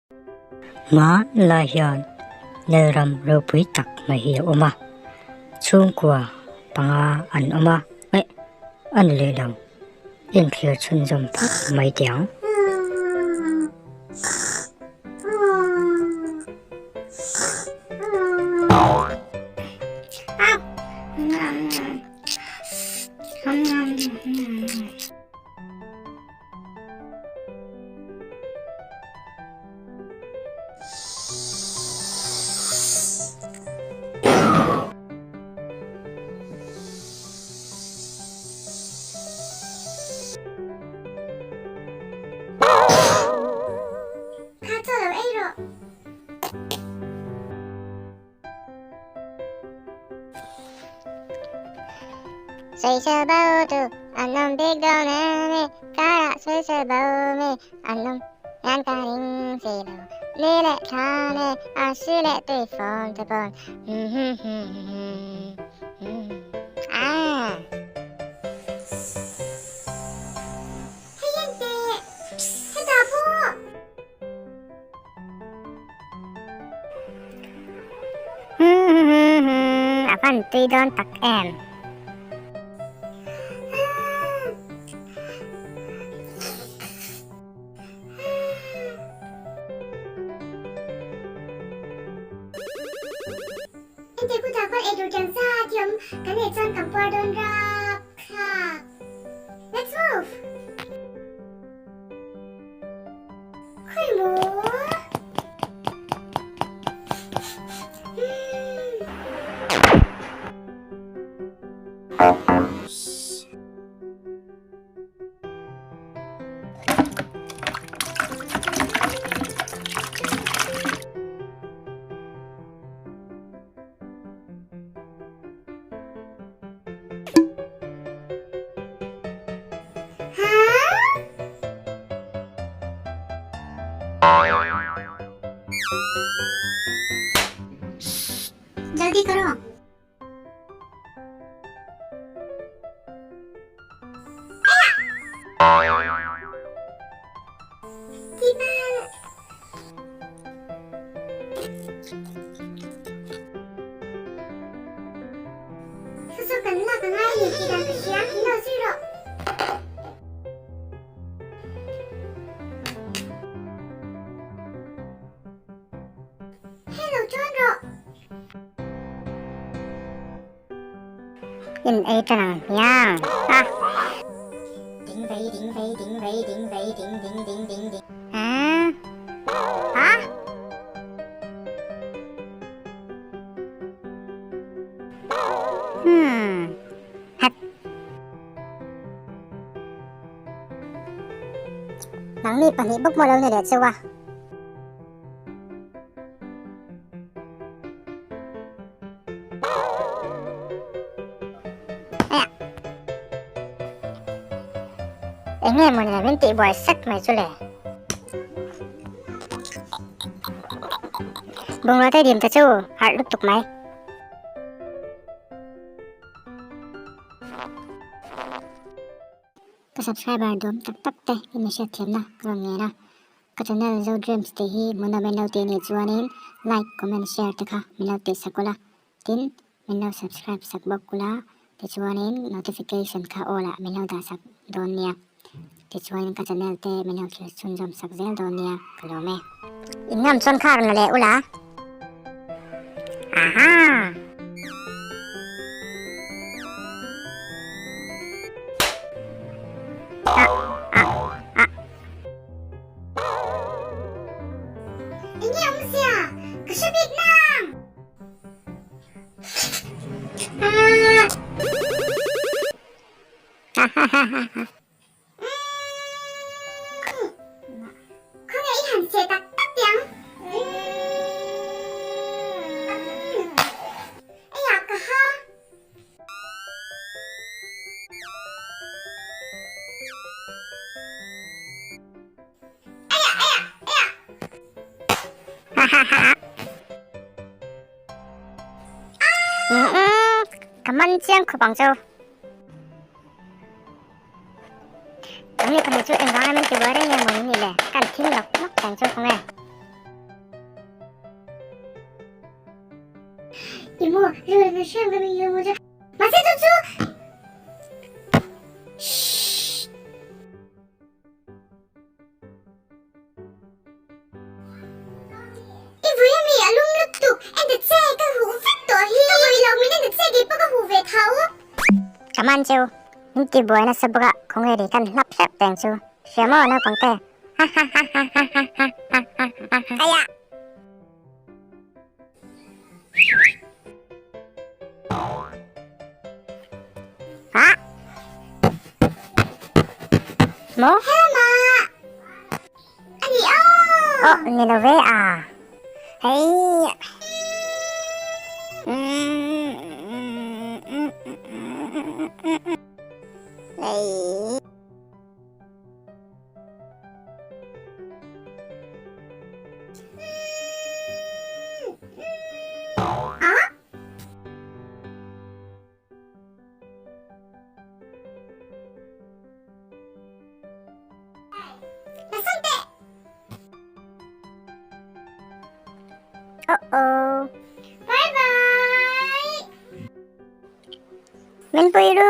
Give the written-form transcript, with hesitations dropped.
Hmanlai hian Lalram ropui tak mai hi a awm a, chhungkua panga an awm a, eh a ni leh lo, inthlir chhunzawm phawt mai teh ang. Kha chaw lo ei rawh. Sawisel bo tu an awm bik dawn em i Karah sawisel bo mi an awm hian ka ring si lo Ni leh thla ne arsi leh tui fawm te pawn Ah. Hei en teh hetah pawh. A van tui dawn tak em. Enteh kutah khuan eitur tiang zat hi awm kan ei chuan kan puar dawn rap thlak. Let's move! Khawi maw? Jaldi karo. Saw saw kan lak a ngai a ni tih dan ka hria, min lo zui rawh. Hei lo chuan rawh. In ei tan ang hmiang a. Ding vei ding vei ding vei ding vei ding ding ding ding ding. A. A. Hmm. Hat. Nangni pahnih bawk maw lo ni leh cheu a. Eng nge mawni le min tihbuai sek mai chu le. Bungrua te dim ta chu harh lutuk mai. Ka subscriber duam tak tak te in mi hriatthiamna ka rawn ngen a, ka channel Zo Dreams tih hi hmuhnawm in lo tih anih chuanin like, comment, share te kha min lo tih sak ula, tin min lo subscribe sak bawk ula, tichuanin notification kha all ah min lo dah sak dawn nia, tichuanin ka channel te min lo thlir chhunzawm sak zel dawn nia ka lawm e. In ngam chuan kha rawn la leh ula. Aha! Eng nge awm sia? Ka hre bik nang! Khawnge i han seh tak tak teh ang? Eia ka ha. Eia eia eia. Ka man chiang khawp ang chu. Nangni pahnih chu engvanga min ti buai reng nge maw in nih le? Kan thing lawk lawk teng chu khawnge? maw? Rilru hriam ka mi maw chu. Mahse chu chu Shhh. I vui ami a lum lutuk en ta che ka huh vek tawh hi. Ka vui lo min en ta che kei pawh ka huh ve tho. Ka man chu min ti buai nasa bawk a khawnge ri kan hlap hrep teng chu hria maw naupang te ha ha ha ha ha ha ha ha ha ha ha Aya! Ha? Maw? Helma! Ani aw! Oh, ni lo ve a. Hei. Hei. Oh oh. Bye bye. Min pui ru.